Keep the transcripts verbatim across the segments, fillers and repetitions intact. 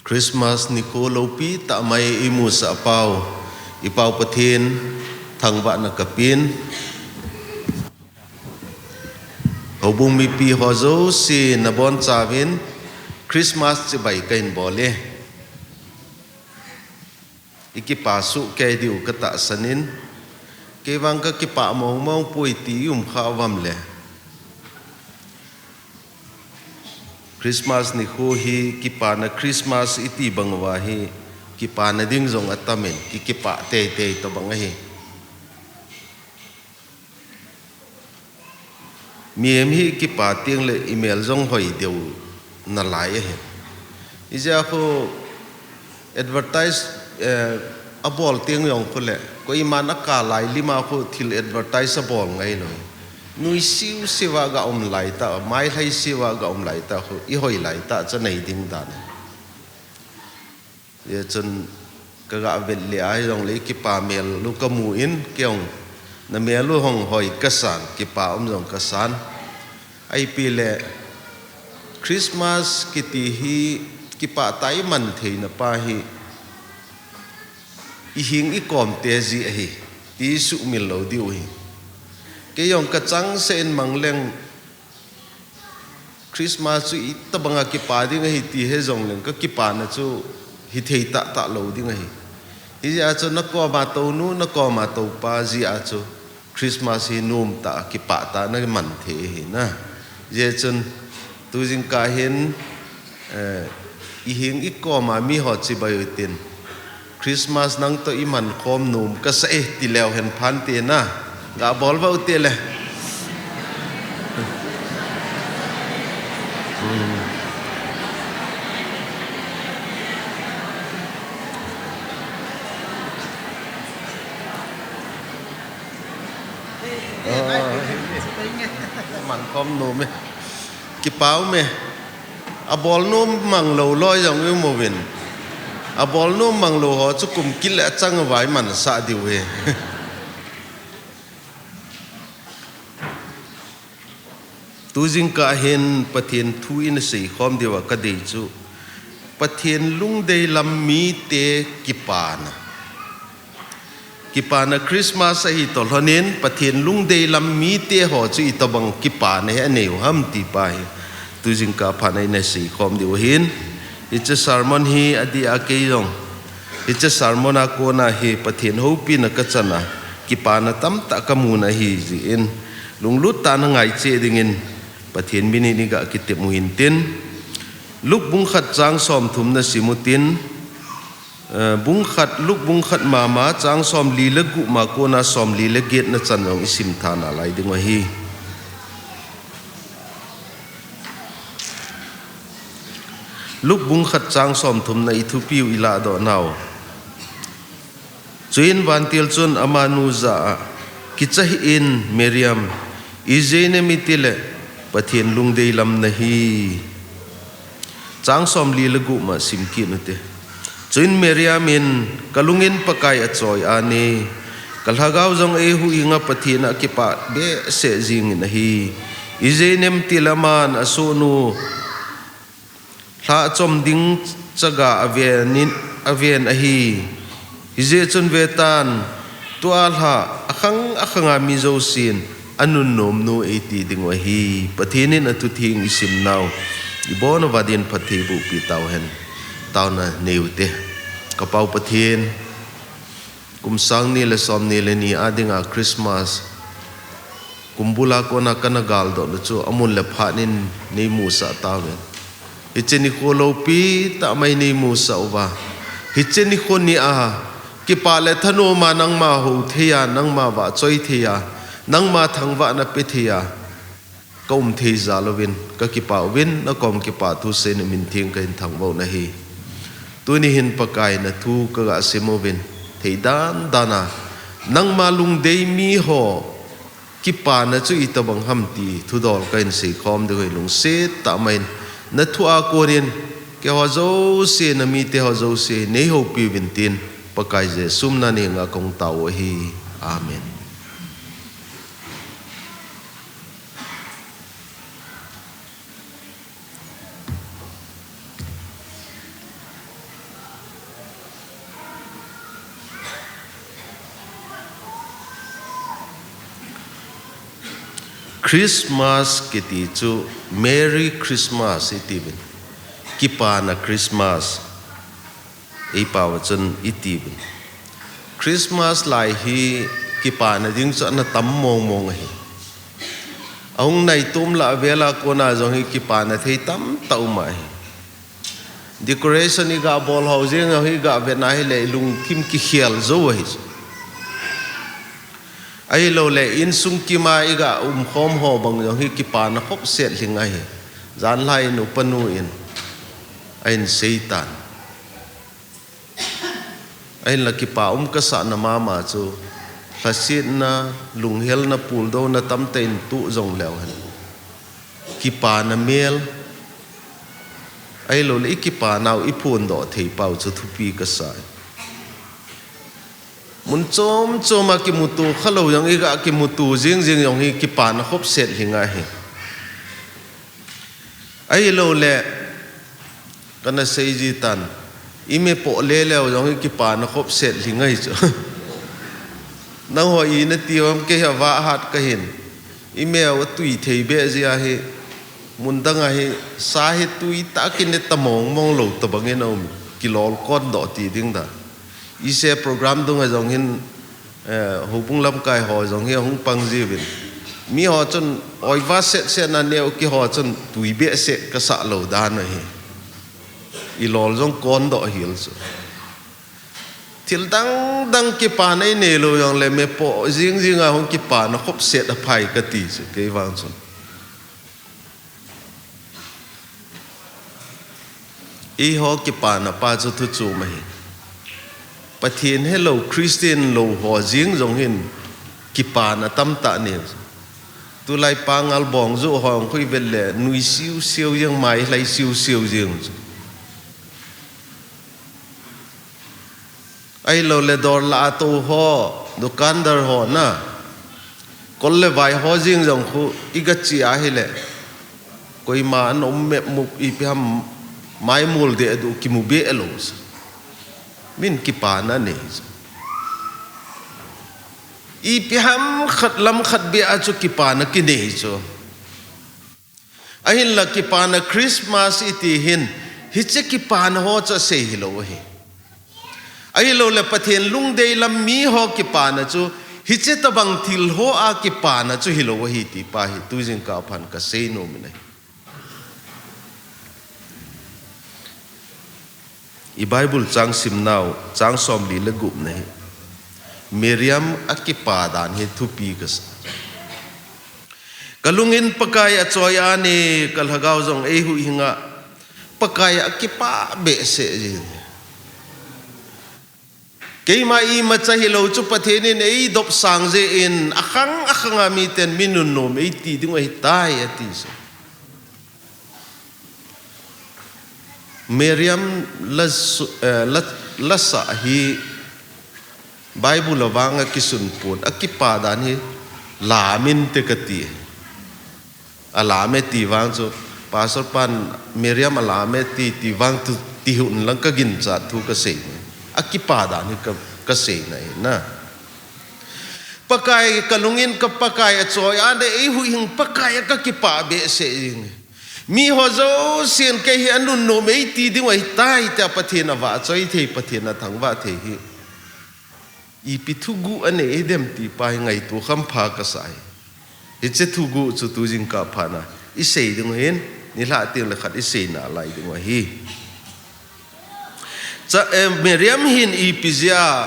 Christmas nikho loupi tah mai imusah pau, i Pau Pathen thangvahna kapin. Houbung mipi ho jouse nabonchauvin Christmas chibai kahin bol e. Ikipa sohkei diu katahsan in, kei vang kakipah mongmong poi ti i um kha uvam le. Christmas nikho hi kipana Christmas iti bang uva hi kipana ding jong atamin, ki, kipah teitei tobang ahi. Mihem hi kipa teng le imel jong hoi deu nalai ahi. Ijeh a khu advertise, eh, abol teng jong khu le, koiman akap lai lima khu thil advertise abol ngailou. Nui siusiuva ga um laitah, mailhai siuva ga um laitah khu, ihoi laitah chu nei ding dan ahi. Hijeh chun kaga vet le ahi jongle kipa mel u kamu in, kei jong namel u hung hoi kasan, kipa um jong kasan. Ahipi le Christmas kiti hi kipah tah a iman theina pa hi iheng ikom te jeh ahi, ti suhmil lou diu ahi. Kei jong kachangseh in mang leng Christmas chu itobanga kipa ding ahi ti he jongleng kakipana chu hithei tahtah lou ding ahi. Hijeh a chu nakoma tounu, nakoma toupa jeh a chu Christmas hi nomtah a kipah tah a naman thei ahi na. Hijeh chun tujingkah hin, eh, iheng ikoma miho chibai utin. Christmas nangtoh iman khom nom kasah e tileu hen phante na. Ga bol uvin tile. Ah. Iman khom nom e. Kipa um e. Abol nom mang lou loi jong i um uvin. Abol nom mang lou ho chu kum kit le achang uva imansah diu ahi. Tujingkah hin Pathen thu ina seikhom diuva kadei chu Pathen lungdei lam mite kipana. Kipana Christmas ahi toh lhonin, Pathen lungdei lam mite ho chu itobang kipana hi anei u ham ti pa hi tujingkah phat a ina seikhom diu ahin. Hiche sermon hi adeh a kei jong hiche sermon a kona hi Pathen houpina kachan a, kipana tamtah kamun ahi jeh in, lunglut tah a na ngai cheh dingin Pathen min in iga kitep u hintin. Luke bung khat chang somthum na sim utin, Eh, bung khat, Luke bung khat mama, chang somli le gup ma kona somli le get na chan jong i sim tha nalai ding u ahi. Luke bung khat chang somthum na i thupiu i lahdoh nau. Chuin vantil chun amanu jah a, kicha hih in Miriam, ijeh inem itile Pathen lungdei lam nahi. Chang somli le gup ma sim kit ute. Chuin Miriam in, kalung in Pakai achoi ahi, kalhagao jong eihuhhing a Pathen a kipah behseh jingin ahi. Ijeh inem itile aman asohnu lha achom ding chaga aven in, aven ahi. Hijeh chun vetan, tua lha akhang akhang a mi jousen anunnom nu eiti ding u ahi. Pathen in athutheng i sim nau i bon uva din phatthei boh peh tauhen. Taona nei ute. Ka Pau Pathen, kum sang ni le som ni le ni a dinga Christmas kum bul a kona kana galdoh na chu amun le phat in nei musah tauve. Hiche nikho loupi tah mai nei musah uva, hiche nikho ni a kipah le thanom a nangma hou thei a, nangma vahchoi thei a, nangma thangvahna pe thei a ka um thei jal uvin, ka kipah uvin, na kom kipah thu seiyin na min theng kahin thangvah u ahi. Tuni hin Pakai na thu kaga sim uvin, thei dan dan a nangma lungdei mi ho kipana chu itobang ham ti thudol kahin seikhom diu ahi. Lungset tah mai in na thu a konin keiho jouse, na mite ho jouse nei houpi uvin tin Pakai Jesu min a nei nga kahung tao u ahi. Amen. Christmas kiti chu Merry Christmas itiuvin, kipana Christmas eipao chun itiuvin. Christmas lai hi kipana ding chu ana tam mong mong ahi. Ahung naitom lah vela kona jong hi kipana thei tamtah um ahi. Decoration iga bol ho jeng jong hi iga vet na hile ilungthim kikhel jou ahi. Ahilouleh insung kima iga umkhom ho bang jong hi kipana khopset lhing ahi. Janlhah in upanu in ahin seitan. Ahinla kipa um kasahna mama chu lhasetna, lunghelna, puldouna tamtah in tuh jongleu hen, kipana mel, ahilouleh ikipanau iphondoh theipau chu thupi kasai. Mun chom choma kimuto khalou jong iga kimuto jing jing jong hi kipana khopset lhing ahi. Ahilouleh, kana seiji tan, imepoh leleu jong hi kipana khopset lhing ahi chu. Nangho ina tiuvem, kei hi avah hat kahin. Imeu atui thei beh jeh ahi, mun dang ahi, sa hi tuitah kine ta mong mong lou tobang in aum, kilol kondoh ti ding dan. Ise program dunga jong hin, houbung lamkai ho jong hi ahung pang jiuvin. Miho chun oiva set set na neo kiho chun tui behseh kasah lou dan ahi. Ilol jong kondoh hel chu. Thil dang dang kipana inei lou jongle mepoh jing jinga hung kipana khopset aphai kati chu kei vang chun. Eiho kipana pa chu thu chom ahi. Pathen helou, Christian lou ho jeng jong hin kipana tamtah nei. Tulai pangal bong joh ho khu ivet le nui siu siu jeng, mailhai siu siu jeng chu. Ahilouleh dor lah a tou ho, dukandar ho na, kol le vai ho jeng jong khu iga che ahile, koima ana um mep mup, ipi ham maimol deh duh kimu beh lou chu. Min kipana nei chu. Ipi ham khat lam khat beh a chu kipana kinei chu. Ahinla kipana Christmas iti hin, hiche kipana ho chu asei hilou ahi. Ahilouleh Pathen lungdei lam miho kipana chu, hiche tobang thil ho a kipana chu hilou ahi ti pa hi tujingkah phan kasei nom in ahi. I Bible chang simnau, chang somli le gupna hi Miriam akipa dan hi thupi kasa. Kalung in Pakai achoi ane, kalhagao jong eihuhhing a, Pakai a akipa behseh jin. Keima imacha hilou chu Pathen in eidop sang jeh in, akhang akhang a miten mi nunnom eiti ding ahitai ati chu. Miriam la, eh, la, lasa hi Bible a vang akisun pon, akipa dan hi lamin te kati. Alame ti vang chu, Pastor pan Miriam alame ti, ti vang tu, ti hun lang kaginchat thu kasei. Akipa dan hi ka, kasei na hi na. Pakai kalung in ka Pakai achoi ane, eihuhhing Pakai a kakipa behseh jing. Miho jousen kei hi anunnom eiti ding ahitai tia Pathen avahchoi thei, Pathen athangvah thei hi. Ipi thuguh anei dem ti pa hi ngaito khampha kasai. Hiche thuguh chu tujingkah phan a isei ding hin, nilhah teng le khat isei nalai ding ahi. Cha, eh, Miriam hin ipi jeh a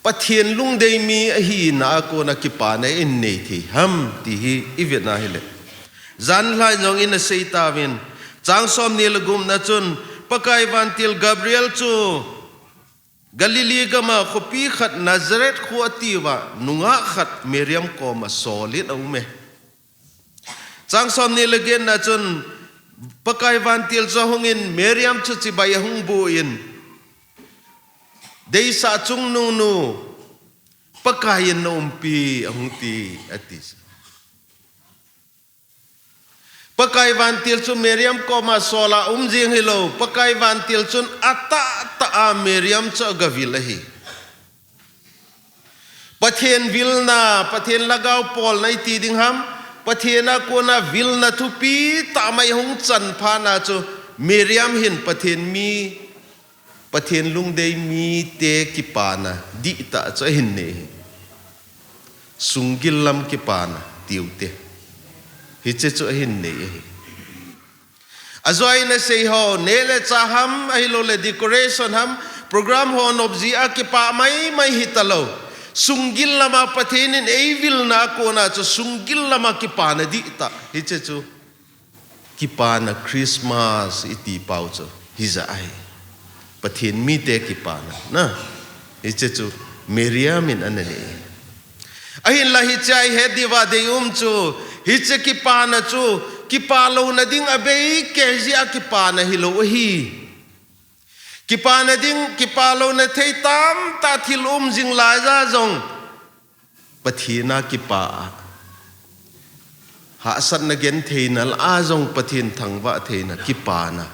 Pathen lungdei mi ahina a kona kipana anei thei ham ti hi ivet na hile. Janlhah in jong ina sei tauvin, chang somni le gupna chun, Pakai vantil Gabriel chu Galilee gam a khopi khat Nazareth kho atiuva nungah khat Miriam koma sol in aume. Chang somni le getna chun Pakai vantil chu ahung in Miriam chu chibai ahung boh in, deisah chungnung nu, Pakai in naumpi ahung ti ati. Pakai vantil chu Miriam koma sol a um jing hilou, Pakai vantil chun atahtah a Miriam chu agavil ahi. Pathen vilna, Pathen lhagao polna iti ding ham, Pathen a kona vilna thupi tah mai hung chan phat na chu Miriam hin Pathen mi, Pathen lungdei mite kipana dihtah chu ahin nei hi. Sunggil lam kipana tiu te. Hiche chu ahin nei ahi. Ajoa in asei ho, neh le chah ham, ahilou le decoration ham, program ho nop jeh a kipah mai mai hita lou. Sunggil lama Pathen in eivilna a kona chu sunggil lama kipana dihtah. Hiche chu kipana Christmas iti pau chu hijeh ahi. Pathen mite kipana, na. Hiche chu Miriam in ana nei. Ahinla hiche a ihet diuva deium chu, hiche kipana chu, kipah louna ding abei kei jeh a kipana hilou ahi. Kipana ding, kipah louna thei tamtah thil um jing laiya jong, Pathen a kipah a, hahsatna gentheina lah a jong Pathen thangvah theina kipana.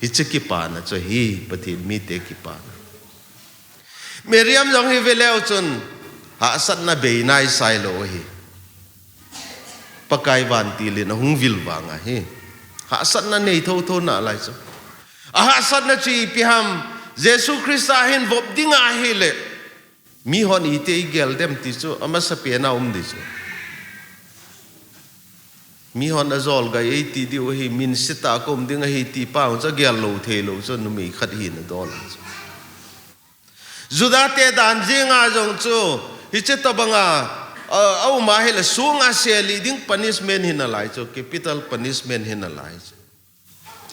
Hiche kipana chu ahi, Pathen mite kipana. Miriam jong hi veleu chun, hahsatna bei naisai lou ahi. Pakai vantil in ahung vil vang ahi. Hahsatna nei thotho nalai chu. Ahahsatna chu ipi ham, Jesu Christa hin vop ding ahile, mihon iti igel dem ti chu amasapen a um ding chu. Mihon ajol gai eiti diu ahi, minsetah a kaum ding ahi ti pa chu agel lou thei lou chu, numei khat hina dol chu. Juda te dan jenga jong chu, hiche tobanga, a, aum ahile sunga seli ding punishment hinalai chu, capital punishment hinalai chu.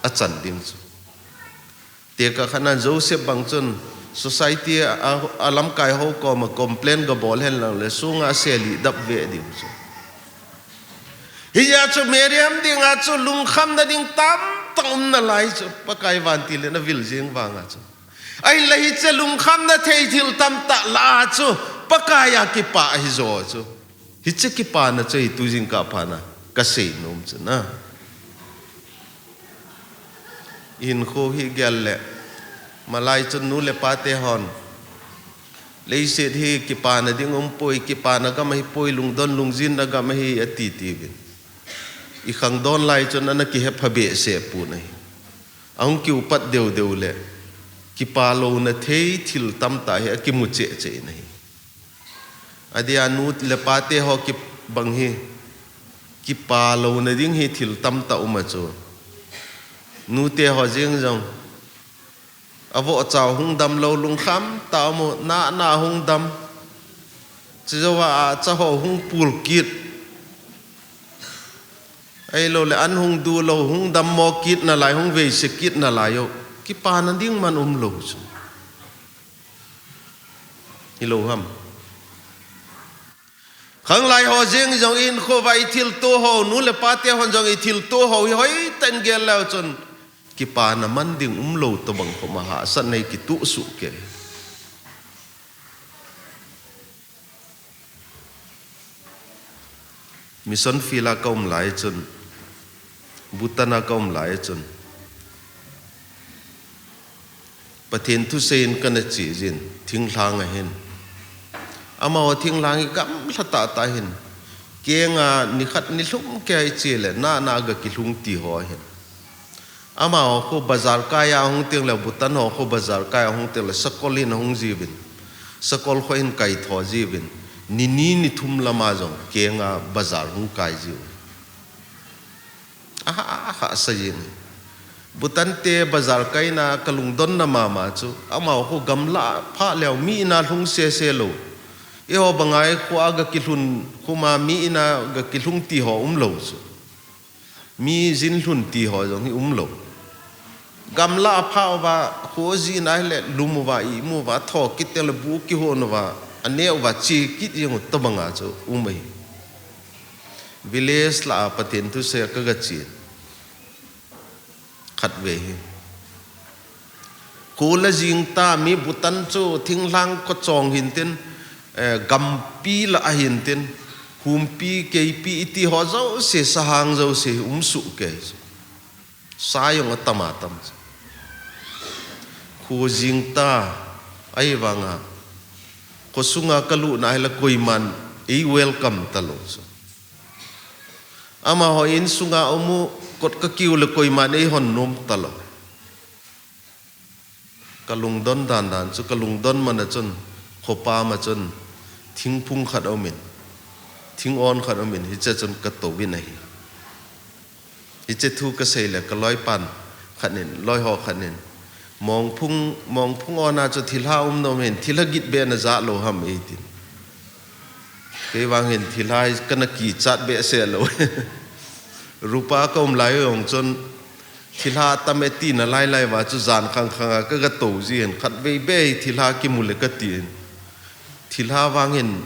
Achan ding chu. Tekah khat nan Joseph bang chun society a, a lamkai ho koma complain gabol henlang le sunga seli dap ve ding chu. Hijeh a chu Miriam dinga chu lungkhamna ding tamtah um nalai chu, Pakai vantil in avil jing vanga chu. Ahinla hiche lungkhamna thei thil tamtah lah a chu Pakai a kipah ahi jo chu. Hiche kipana chu hi tu jingkah phat na kasei nom chu na. Hinkho hi gel le, malai chun nu le pa te hon, leiset hi kipana ding umpoi, kipana gam ahipoi, lungdon lungjinna gam ahi ati tiuvin. Ikhangdon lai chun ana kihepha behseh pon ahi. Ahung kiupat deu deu le, kipah louna thei thil tamtah hi akimu cheh cheh in ahi. Adeh a nu le pa te ho kibang hi, kipah louna ding hi thil tamtah um a chu. Nu te ho jeng jong, avoh chau hung dam lou, lungkham tah a um u, nahna hung dam. Chujouva acha ho hung pul kit. Ahilou le an hung du lou, hung dammo kit nalai, hung veise kit nalai u. Kipana ding man um lou chu. Hilou ham. Khanglai ho jeng jong in khovah ithilto ho, nu le pa te hon jong ithilto ho, hi hoitah in gel leu chun, kipana man ding um lou tobang khoma hahsatna hi kitoh soh kei. Mission field a kaum lai chun, Bhutan a kaum lai chun, Pathen thusei in kana che jin, thinglhang ahin. Amaho thinglhang hi gamla tahtah ahin. Kenga nikhat nilhum kei che le, nahna gakilhung ti ho ahin. Amaho khu bazar kai a hung teng le, Bhutan ho khu bazar kai a hung teng le, sakol hin ahung jiuvin. Sakol khu ahin kaitho jiuvin. Nini nithum lama jong kenga bazar hung kai jiu. Aha, aha, sa jing. Bhutan te bazar kaina kalungdonna mama chu, amaho khu gamla phah leu mi ina lhung sese lou. Eiho banga hi khu a gakilhun, khuma mi ina gakilhung ti ho um lou chu. Mi jin lhun ti ho jong hi um lou. Gamla aphah uva, khu jin ahile, lum uva, imu uva, tho kit teng le bu kihon uva, ane uva, che kit jeng u tobanga chu um ahi. Village lah a Pathen thusei a kaga che. Khatvei hi. Khu la jing ta mi Bhutan chu thinglhang khochong hintin, eh, gampi lah a hintin, humpi, keipi iti ho jouse, sahang jouse um soh kei. Sa jong atam atam. Khu jing ta, ahivanga, khosunga kalut na hile koiman ei welcome talou chu. Amaho insunga um u kot kakiu le koiman eihon nom talou. Kalungdon dan dan chu, kalungdon man a chun, khopa ma chun, thingphung khat aumin, thingon khat aumin, hiche chun katouvin ahi. Hiche thu kasei le kaloipan khat in, loiho khat in, mongphung, mongphung ona chu thilha um nom hin, thilha git be najah lou ham eitin. Kei vang hin thilha hi kana kichat behseh lou. Rupa kaum lai jong chun thilha tam e tina lailai uva chu jan khang khang a kaga tou jin, khatvei beh thilha kimu le katin. Thilha vang hin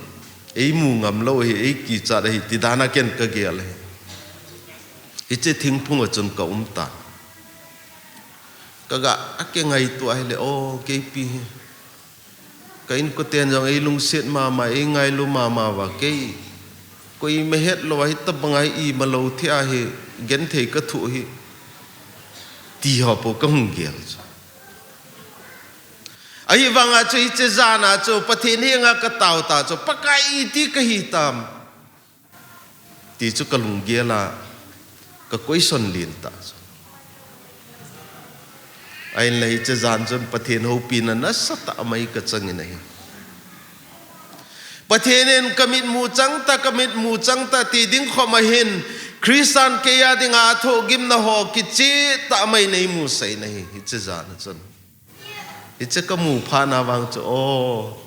eimu ngam lou hi, eikichat ahi, ti dan a ken kagel ahi. Hiche thingphung a chun kaum tan. Kaga, a kingaito ahile, o, keipi hi. Ka inkoten jong eilungset mama, eingailu mama uva, kei. Koima het lou, hitabang a ima lou thei ahi, genthei kathoh hi. Ti ho po kahung gel chu. Ahivanga chu hiche jan a chu, Pathen henga katao ta chu, Pakai iti kahi tam. Ti chu kalunggel a, ka question lin ta chu. Ahinla hiche jan chun Pathen houpina nasatah mai kachangin ahi. Pathen in kamit mu chang ta, kamit mu chang ta ti ding khom a hin, Christian kei a dinga thohgimna ho kicheh tah mai neimusah in ahi, hiche jan a chun. Hiche kamu phat na vang chu, o,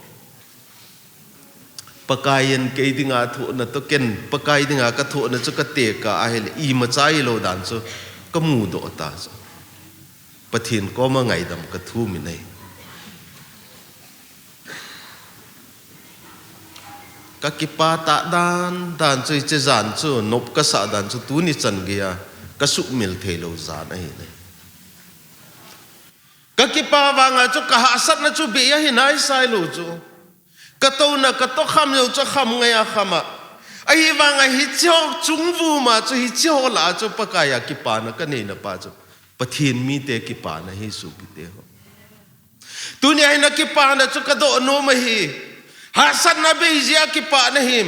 Pakai in kei dinga thohna toh ken, Pakai dinga kathohna chu katekah ahile, imacha hilou dan chu kamudoh ta chu. Pathen koma ngaidam kathum in ahi. Kakipa tah dan dan chu hiche jan chu, nop kasah dan chu, tuni chan geiya kasuhmil theilou jan ahi ne. Kakipa vanga chu kahahsatna chu bei ahi naisai lou chu. Katouna, katokham jong chu kham ngai a kham a. Ahivanga hiche ho chungvum a chu, hiche ho lah a chu Pakai a kipana kaneina pa chu, Pathen mite kipana hi, sopite ho. Tunia hi nakipana chu kadoh nom ahi. Hahsatna bei jeh a kipah nahim?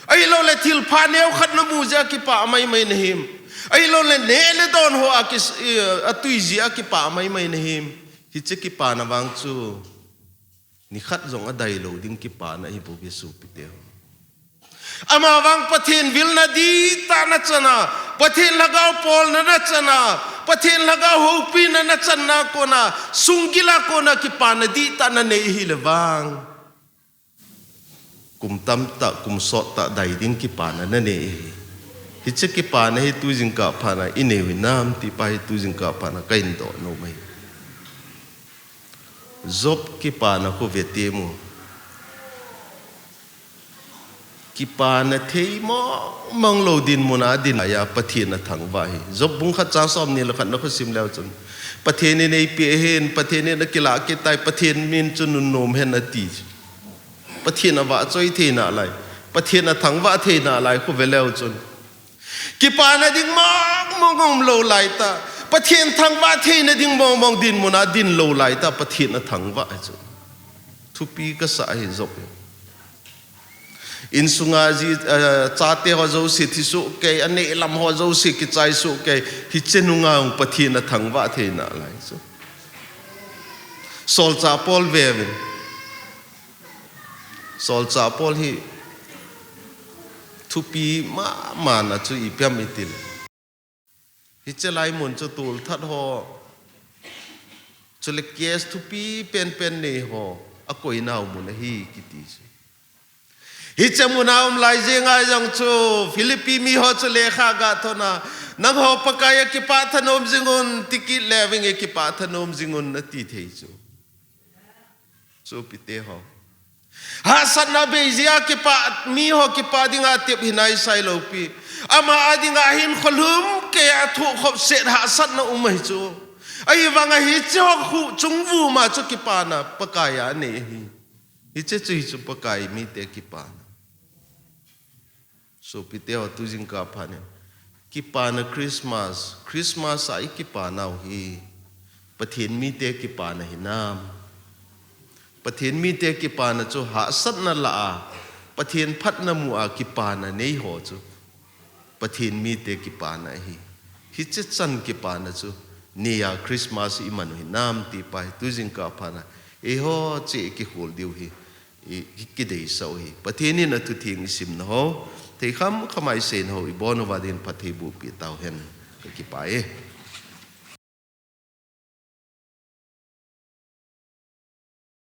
Ahilouleh thilpha neokhat namu jeh a kipah maimai nahim? Ahilouleh neh le don ho a kis-, eh, atui jeh a kipah maimai nahim? Hiche kipana vang chu nikhat jong adailou ding kipana ahibouve, sopite ho. Amavang Pathen vilna dihtah nachan a, Pathen lhagao polna nachan a, Pathen lhagao houpina nachan a kona, sunggil a kona kipana dihtah nanei hile vang, kum tamtah, kum sottah dai ding kipana nanei hi. Hiche kipana hi tujingkah phatna inei u hinam ti pa hi tujingkah phatna kahin doh nom ahi. Job kipana khu vetem u. Kipana thei mong mong lou dinmun a adin a, Pathen athangvah hi. Job bung khat chang somni le khat nakho sim leu chun, Pathen in eipeh ahin, Pathen in akilah kit tai, Pathen min chu nunnom hen ati. Pathen avahchoi theina lai, Pathen athangvah theina lai khu ve leu chun, kipana ding mong mong umlou laitah, Pathen thangvah theina ding mong mong dinmun a dinlou laitah Pathen athangvah chu thupi kasah ahi, Job hi. Insunga ji, eh, chate ho jouse thi sohkei, aneh lam ho jouse kichai sohkei, hiche nunga jong Pathen athangvah theina lai chu. Solchah Paul veuvin. Solchah Paul hi thupi mama na chu ipi ham itile, hiche lai mun chu tolthat ho, chule case thupi penpen nei ho akoinau mun ahi kiti chu. Hiche muna um lai jenga jong chu Philippi mi ho chu lekha gathona, nangho Pakai a kipah thanom jingun, tikit le vinge kipah thanom jingun ati thei chu. Sopite ho, hahsatna bei jeh a kipah, mi ho kipah dinga tep hi naisai lou pi. Ama a dinga hin kholhum keiya thohkhop set hahsatna um ahi chu. Ahivanga hiche ho khu chungvum a chu kipana Pakai a anei ahi. Hiche chu, hichu Pakai mite kipana. Sopite ho, tujingkah phatnin, kipana Christmas, Christmas a ikipanau hi Pathen mite kipana hinam? Pathen mite kipana chu hahsatna lah a, Pathen phatna mu a kipana nei ho chu. Pathen mite kipana ahi. Hiche chan kipana chu, neiya Christmas iman u hinam ti pa hi, tujingkah phat a eiho cheh kikhol diu hi, i, i kideisah u hi. Pathen in athutheng isimna ho, thei kham kham a iseina ho, ibon uva din phatthei boh peh tauhen. Kakipah e.